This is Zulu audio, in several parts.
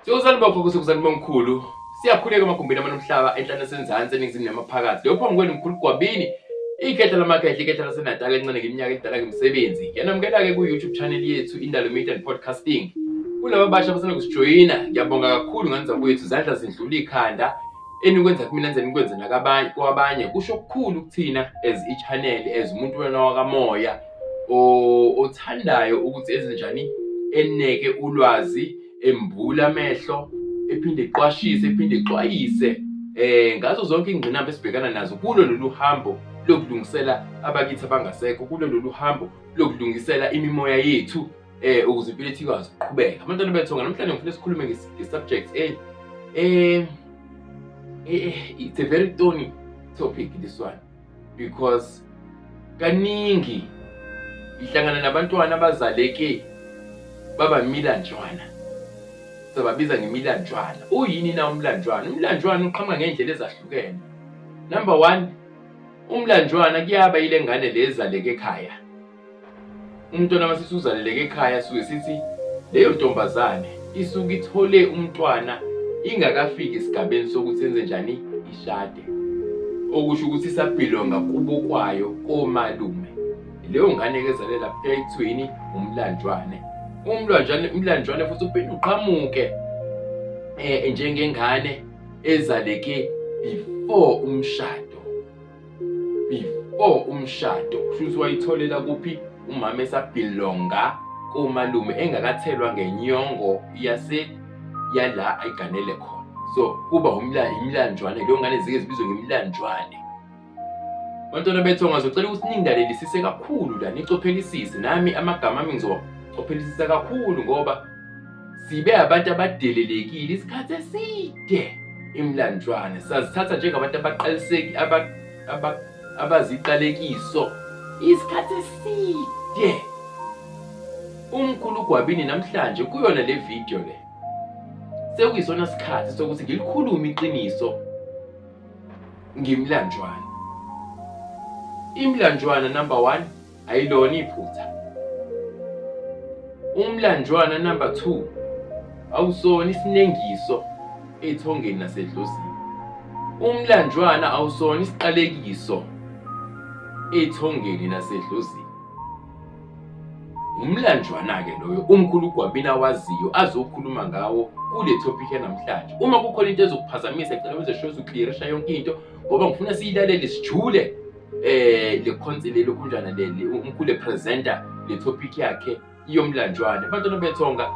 Siyozani bokhokho, siyozani bomkhulu. Siyakhuleka emagumbini amanomhlaba enhlane nasenzansi eningizimu namaphakathi. Leyo phambi kwenu mkhulu Gwabini. Ikhehla lamakhehla, ikhehla laseNatal encane ngeminyaka edala ngemisebenzi. Ngiyanamukela-ke ku-YouTube channel yethu Indalo Media and Podcasting. Kulaba abasha abasanda kusijoyina, ngiyabonga kakhulu ngane zakwethu, izandla zindlula ikhanda. Enikwenza kumina nze nikwenze nakabanye kwabanye kusho okukhulu kuthina as i-channel, as umuntu wena wakamoya othandayo ukuthi ezinjani eneke ulwazi, embula amehlo, ephinde eqwashise, ephinde exwayise ngazo zonke ingqinamba esibhekana nazo kulo lolu hambo lokulungisela abakithi abangasekho, kulo lolu hambo lokulungisela imimoya yethu ukuze impilo ethu ikwazi ukuqhubeka. Abantwana bethonga, namhlanje ngifuna sikhulume nge-subject it's a very thorny topic this one, because kaningi ngihlangana nabantwana abazaleke baba milanjwana, sababiza ngemilanjwana. Uyini na umlanjwana? Umlanjwana uqhamuka ngendlela ezahlukene. Number 1, umlanjwana kuyaba ile ngane lezaleke ekhaya. Umntwana masithi uzaleleke ekhaya, suke sithi leyo ntombazane isuke ithole umntwana ingakafiki esigabeni sokuthi enze njani, ishade, okusho ukuthi isabhilonga kubo kwayo komalume. Leyo ngane ke ezalela kuthiwa yini? Umlanjwane. Umlanjwane, umlanjwane futhi uphinde uqhamuke njengengane ezaleke before umshado. Before umshado kusho ukuthi wayitholela kuphi? Umama esabhilonga komalume, engakathelwa ngenyongo yase yala ayiganele khona. So kuba imilanjwane leyo ngane, zike zibizwe ngemilanjwane. Bantwana bethonga, ngizocela ukuthi ningilalelisise kakhulu la, nicophelisise nami amagama ami, ngizowacophelisisa kakhulu ngoba sibe abantu abadelelekile isikhathi eside. Imilanjwane sazithatha njengabantu abaqaliseki abaziqalekiso isikhathi eside. Umkhulu Gwabini namhlanje kuyona le video le sekuyisona sikhathi sokuthi ngilikhulume iqiniso ngimlanjwana. Imlanjwana number 1 ayilona iphutha. Umlanjwana number 2 awusona isinengiso ethongeni nasedlozini. Umlanjwana awusona isiqalekiso ethongeni nasedlozini. Umlanjwana-ke loyo umkhulu uGwabini awaziyo azokhuluma ngawo kule topic yanamhlanje. Uma kukhona into ezokuphazamisa, ngicela wenze sure uclearisha yonke into, ngoba ngifuna siyilalele sijule le concept lokhunjana le umkhulu presenter le topic yakhe yomlanjwana. Abantwana bethonga,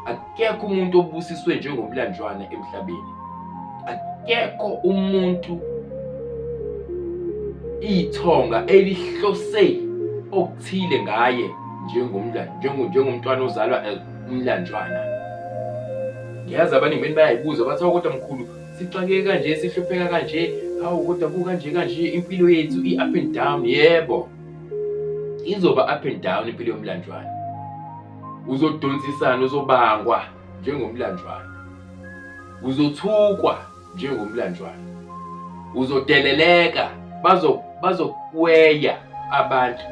akekho umuntu obusiswe njengomlanjwana emhlabeni. Akekho umuntu ithonga elihlose okuthile ngaye njengomntwana ozalwa umlanjwana. Ngiyazi abaningi beni bayayibuza bathi, kodwa mkhulu sixakeke kanje, sihlupheka kanje, hawu kodwa kukanje kanje, impilo yethu i-up and down. Yebo, izoba up and down impilo yomlanjwana. Uzodonsisana, uzobangwa njengomlanjwana, uzothukwa njengomlanjwana, uzodeleleka, bazokweya abantu,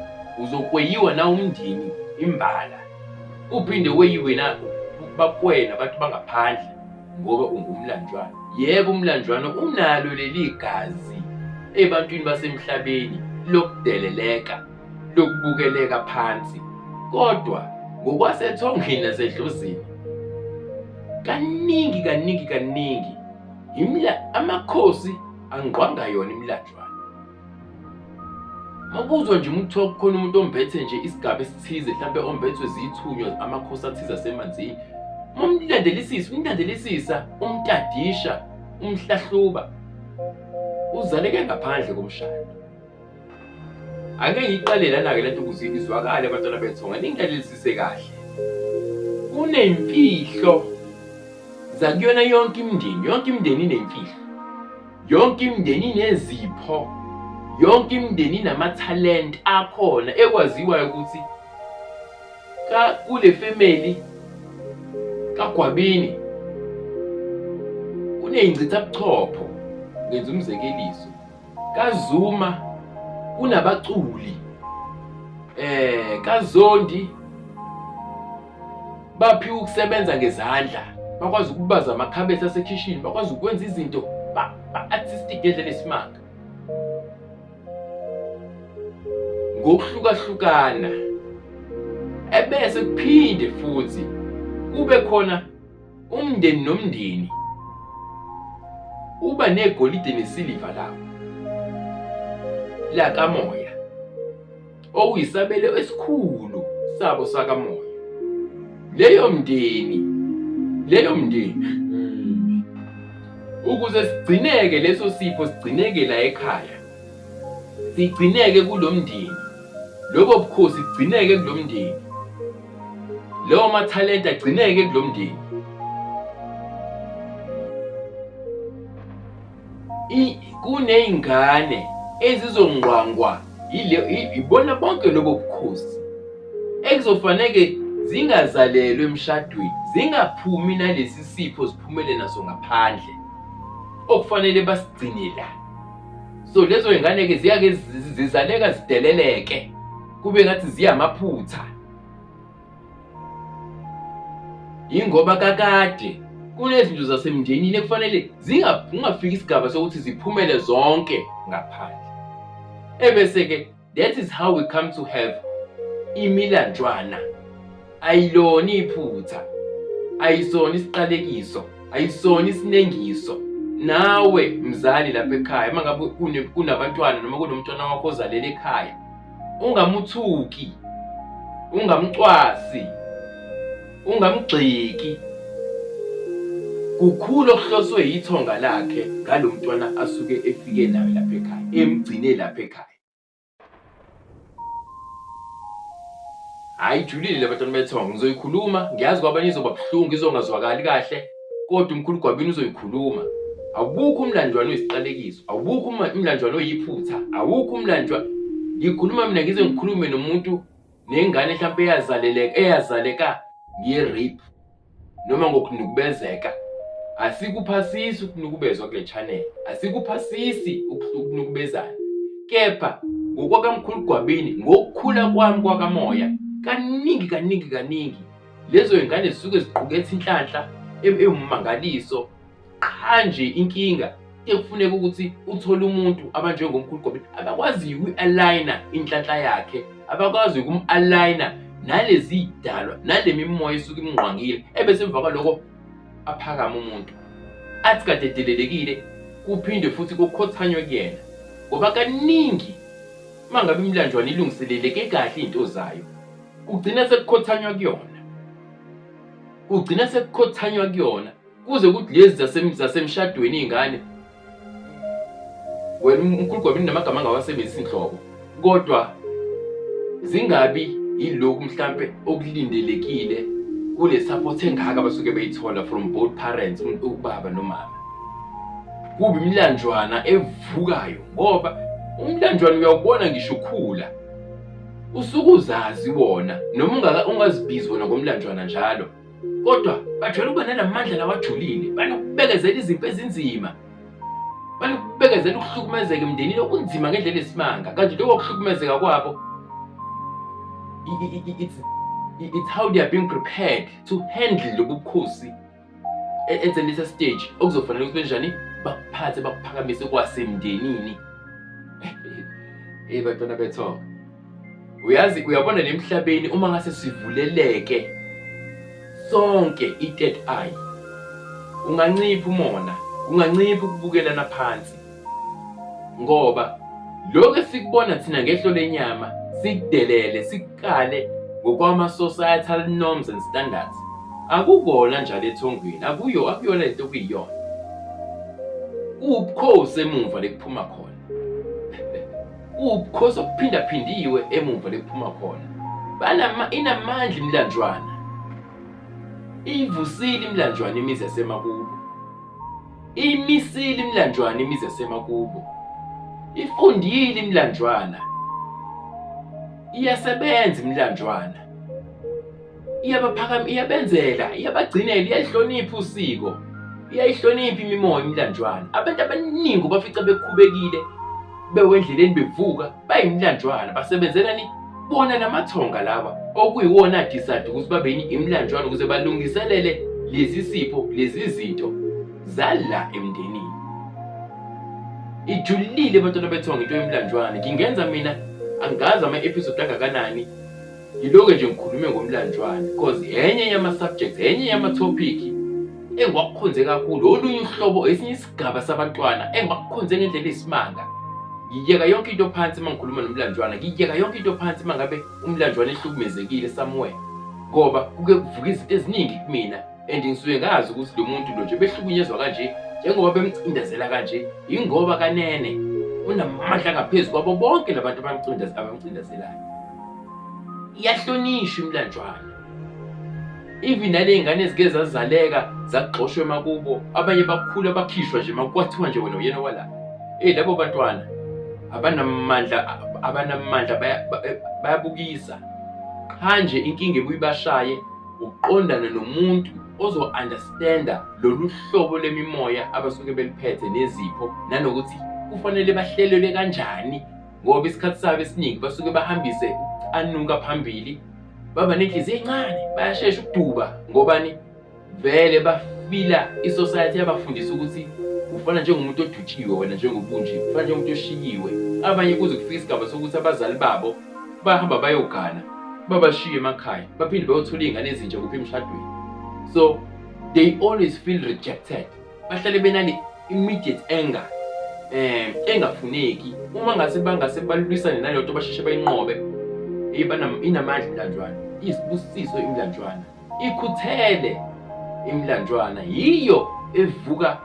uzokweyiwa na umndeni imbala, uphinde weyiwe na bakwena abantu bangaphandle ngoba ungumlanjwana. Yebo, umlanjwana unalo leli gazi ebantwini basemhlabeni lokudeleleka, lokubukeleka phansi, kodwa ngokwasethongeni nasedlozini kaningi kaningi kaningi amakhosi angqwanga yona imilanjwana. Makuzwa nje umuntu kuthiwa kukhona umuntu ombethe nje isigaba esithize, mhlampe ombethwe zithunywa amakhosi athize asemanzini, umlandelisisa, umlandelisisa, umtadisha, umhlahluba, uzaleke ngaphandle komshado. Ake ngiyiqale lana-ke lento ukuze izwakale abantwana bethonga, ningilalelisise kahle. Kunemfihlo zakuyona yonke imindeni, yonke imindeni inemfihlo, yonke imindeni inezipho, yonke imindeni inamathalente akhona ekwaziwayo ukuthi kule family kaGwabini kuney'ngcithabuchopho. Ngenza umzekeliso, kaZuma kunabaculi, kaZondi baphiwa ukusebenza ngezandla. Bakwazi ukubaza amakhabethe asekhishini, bakwazi ukwenza izinto ba-artistic ngendlela esimanga. Ngokuhlukahlukana ebese kuphinde futhi kube khona umndeni nomndeni uba negolide nesiliva lawo lakamoya okuyisabelo esikhulu sabo sakamoya. Leyo mndeni, leyo mndeni ukuze sigcineke leso sipho sigcineke la ekhaya, sigcineke kulo mndeni, lobo bukhosi bugcineke kulo mndeni, lawo mathalente agcineke kulo mndeni. Kuney'ngane ezizongqwangwa ibona bonke lobo bukhosi ekuzofaneke zingazalelwe emshadweni, zingaphumi nalesi sipho, ziphumele naso ngaphandle, okufanele basigcine la. So lezo y'ngane-ke ziyake zizaleka zideleleke, kube ngathi ziyamaphutha. Yingoba kakade kunezinto zasemndenini ekufanele zingafiki isigaba sokuthi ziphumele zonke ngaphandle. Ebese-ke that is how we come to have imilanjwana. Ayilona iphutha, ayisona isiqalekiso, ayisona isinengiso. Nawe mzali lapha ekhaya, uma ngabe kunabantwana noma kunomntwana wakho ozalele ekhaya, ungamuthuki, ungamcwasi, ungamgxeki. Kukhulu okuhloswe yithonga lakhe ngalo mntwana asuke efike nayo lapha ekhaya, emgcine lapha ekhaya. Hhayi ijulile le bantwana bethonga, ngizoyikhuluma, ngiyazi kwabanye izoba buhlungu, izongazwakali kahle, kodwa umkhulu Gwabini uzoyikhuluma. Awukho umlanjwana oyisiqalekiso, awukho umlanjwana oyiphutha, awukho umlanjwa. Ngikhuluma mina ngize ngikhulume nomuntu nengane mhlawumpe eyazaleleka eyazaleka nge-rape noma ngokunukubezeka. Asikuphasisi ukunukubezwa kule channel, asikuphasisi ukunukubezana, kepha ngokwakamkhulu Gwabini, ngokukhula kwami kwakamoya, kaningi kaningi kaningi lezo y'ngane zisuke ziqukethe inhlanhla ewumangaliso. Qha nje inkinga kufuneka ukuthi uthole umuntu abanjengomkhulu Gwabini abakwaziyo ukuyi-aligna inhlanhla yakhe, abakwaziyo ukum-aligna nalezi y'dalwa nale mimoya esuke imngqwangile, ebese emva kwaloko aphakame umuntu athi kade edelelekile, kuphinde futhi kukhothanywe kuyena. Ngoba kaningi uma ngabe imilanjwana ilungiseleleke kahle iy'nto zayo, kugcina sekukhothanywa kuyona, kugcina sekukhothanywa kuyona kuze kuthi lezi zasemshadweni iy'ngane. Wena umkhulu Gwabini namagama angawasebenzisi nhlobo, kodwa zingabi yilokhu mhlampe okulindelekile kule support engaka abasuke beyithola from both parents, ubaba nomama. Kuba imilanjwana evukayo, ngoba umlanjwana uyawubona ngisho ukhula, usuke uzazi wona noma ungazibizi wona ngomlanjwana njalo, kodwa bajwayele ukuba nalamandla lawajulile, banokubekezela izimpi ezinzima, banokubekezela ukuhlukumezeka emndenini okunzima ngendlela esimanga. Kanti lokho kuhlukumezeka kwabo, it's how they are being prepared to handle lobu bukhosi at a later stage okuzofanele ukuthi benjani bakuphathe bakuphakamise kwasemndenini. Hey bantwana bethonga, uyazi uyabona nemhlabeni uma ngase sivuleleke sonke i-third eye, ungancipha umona, ungancipha ukubukelana phansi, ngoba lokho esikubona thina ngehlo lenyama sikudelele sikukale ngokwama-societal norms and standards, akukona njalo ethongweni, akuyo akuyona lento okuyiyona. Kuwubukhosi emumva lekuphuma khona, kuwubukhosi obuphindaphindiwe emumva lekuphuma khona. Banama inamandla imilanjwana, iyivusile imilanjwana imizi yasemakubo, imisile imilanjwana imizi yasemakubo, ifundile imilanjwana, iyasebenza imilanjwana, iyabaphakama, iyabenzela, iyabagcinela, iyayihlonipha usiko, iyayihlonipha imimoya imilanjwana. Abantu abaningi ubafica bekhubekile bewendleleni bevuka bayimilanjwana, basebenzelani bona lamathonga lawa okuyiwona adecide ukuthi babe yini imilanjwana ukuze balungiselele Lesi sipho, lezi zinto zala emndenini. Ijulile bantwana bethonga into yomlanjwana. Ngingenza mina angazi ama-episode angakanani ngilokhu nje ngikhulume ngomlanjwana because enye yama-subjects, enye yama-topic engiwakukhonze kakhulu, olunye uhlobo, esinye isigaba sabantwana engiwakukhonze ngendlela eyisimanga. Ngiyeka yonke into phansi uma ngikhuluma nomlanjwana, ngiyeka yonke into phansi uma ngabe umlanjwana ehlukumezekile somewhere, ngoba kuke kuvuka izinto eziningi kumina and ngisuke ngazi ukuthi lo muntu lo nje behlukunyezwa kanje njengoba bemcindezela kanje yingoba kanene unamandla ngaphezu kwabo bonke labantu abamcindezelayo. Iyahlonishwa imilanjwana, even nale ngane ezike zazaleka zaxoshwa emakubo, abanye bakhula bakhishwa nje makwathiwa nje wena uyena wala. Hey, labo bantwana abanamandla, abanamandla, bayabukisa. Qha nje inkinga ebuye ibashaye ukuqondana nomuntu ozo-understanda lolu hlobo lemimoya abasuke beliphethe nezipho, nanokuthi kufanele bahlelelwe kanjani, ngoba isikhathi sabo esiningi basuke bahambise ukucanuka phambili, baba nenhliziyo encane, bayashesha ukuduba. Ngobani? Vele bafila i-society yabafundisa ukuthi ufana njengomuntu odutshiwe wena, njengobunje ufana njengomuntu oshiyiwe. Abanye kuze kufike isigaba sokuthi abazali babo bahamba bayogana, babashiye emakhaya, baphinde bayothola iy'ngane ezintsha kuphi emshadweni. So they always feel rejected, bahlale benale immediate anger engafuneki. Uma ngase bangase balwisane naleyo nto, basheshe bayinqobe. Inamandla imlanjwana, isibusiso imlanjwana, ikhuthele imlanjwana, yiyo evuka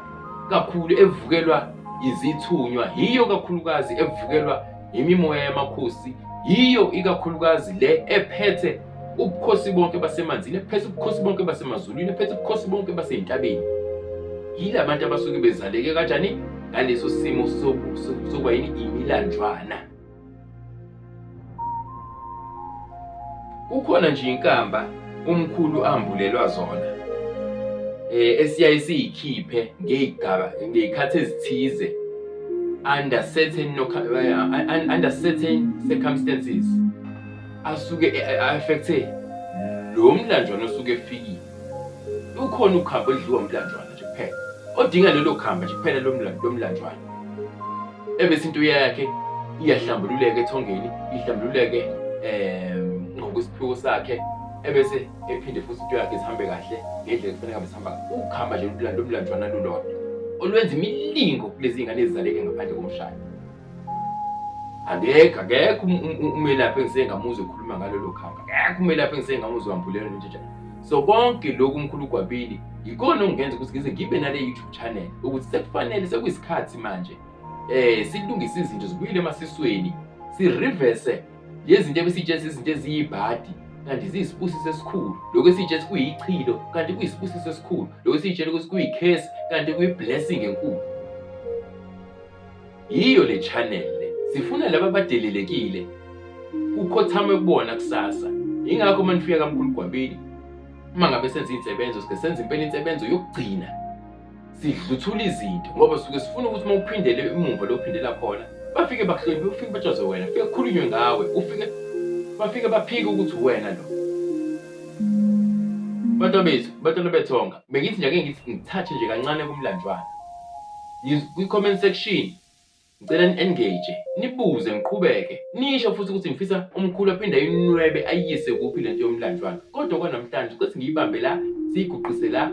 kakhulu, evukelwa izithunywa, yiyo kakhulukazi evukelwa imimoya yamakhosi, yiyo ikakhulukazi le ephethe ubukhosi bonke basemanzini, ephethe ubukhosi bonke basemazulwini, ephethe ubukhosi bonke basey'ntabeni. Yila bantu abasuke bezaleke kanjani ngaleso simo sokuba yini imilanjwana. Kukhona nje inkamba umkhulu ambulelwa zona esiyaye siyikhiphe ngey'gaba ngey'khathi ezithize under certain under certain circumstances, asuke affecte lo mlanjwana osuke efikile. Ukhona ukhamba oludliwa umlanjwana nje kuphela, odinga lelo khamba nje kuphela lo mlanjwana, ebese into yakhe iyahlambululeka ethongeni, ihlambululeke ngokwesiphiwo sakhe, ebese ephinde futhi into yakhe zihambe kahle ngendlela ekufanele ngabe zihamba. Ukhamba nje lo mlanjwana lulodwa olwenza imilingo kulezi ngane ezizaleke ngaphandle komshado. Akekho, akekho umelaphi engisengamuzwa ekhuluma ngalolo khamba, akekho umelaphi engisengamuzwa wambulela nje. So konke lokhu umkhulu Gwabini yikona okungenza ukuthi ngize ngibe nale YouTube channel, ukuthi sekufanele, sekuyisikhathi manje silungise izinto zibuyele emasisweni, si-reverse lezi zinto ebesiyitshela izinto eziyibhadi kanti ziyisibusiso esikhulu, lokhu esiyitshela kuyichilo kanti kuyisibusiso esikhulu, lokhu esiyitshela ukuthi kuyi-curse kanti kuyi-blessing enkulu. Yiyo le channel le, sifuna laba abadelelekile kukhothame kubona kusasa. Yingakho uma nifika kaMkhulu Gwabini, uma ngabe senza iy'nsebenzo, sike senze impela insebenzo yokugcina, sidluthula izinto, ngoba suke sifuna ukuthi uma uphindele emumva lo uphindela khona, bafike bakuhloniphe, ufike batshaze wena, fike kukhulunywe ngawe, ufike bafike baphike ukuthi wena lo. Bantwana bethu, bantwana bethonga, bengithi nje ake ngithi ngithathe nje kancane kumlanjwana. Kwi-comment section ngicela ni-engage, nibuze, ngiqhubeke nisho futhi ukuthi ngifisa umkhulu aphinde ayinwebe ayiyise kuphi lento yomlanjwana. Kodwa kwanamhlanje cela ngiyibambe la, siyiguqise la.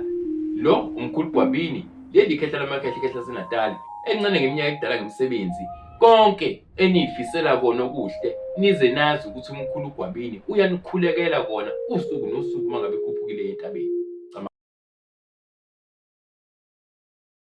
Lo umkhulu Gwabini, leli khehla lamakhehla, ikhehla laseNatali elincane ngeminyaka, ekudala ngemisebenzi. Konke eniyifisela kona okuhle, nize nazi ukuthi umkhulu Gwabini uyanikhulekela kona usuku nosuku uma ngabe ekhuphukile entabeni.